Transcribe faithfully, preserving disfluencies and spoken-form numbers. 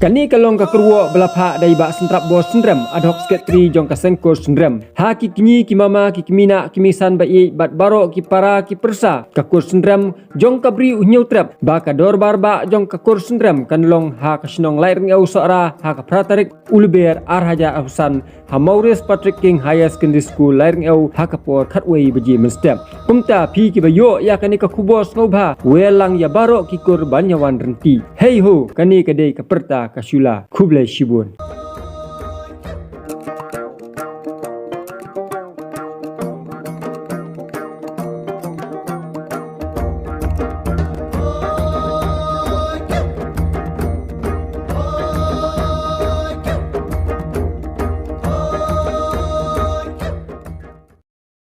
Kane ka long ka kyrwoh ba la phah da i Bah Synrap Bor Synrem, Ad hoc Secretary jong ka Seng Kur Synrem, ha ki kñi ki mama, ki kmie nah, ki mei san ba ïeit bad baroh ki para ki pyrsa ka Kur Synrem jong ka Bri u Hynñiewtrep, ba ka dorbar bah jong ka Kur Synrem kan long ha ka shnong Laitryngiew Sohra ha ka phra tarik u Lber ar hajar arphew san ha Maurice Patrick King Higher Secondary School, Laitryngiew, ha ka por khatwei baje mynstep. Kumta phi kiba ïoh ïa kane ka khubor sngewbha wer lang ïa baroh ki kur ban ïa wan ryntih. Hei ho, kane ka dei ka pyrta ka shula. Khublei shibun.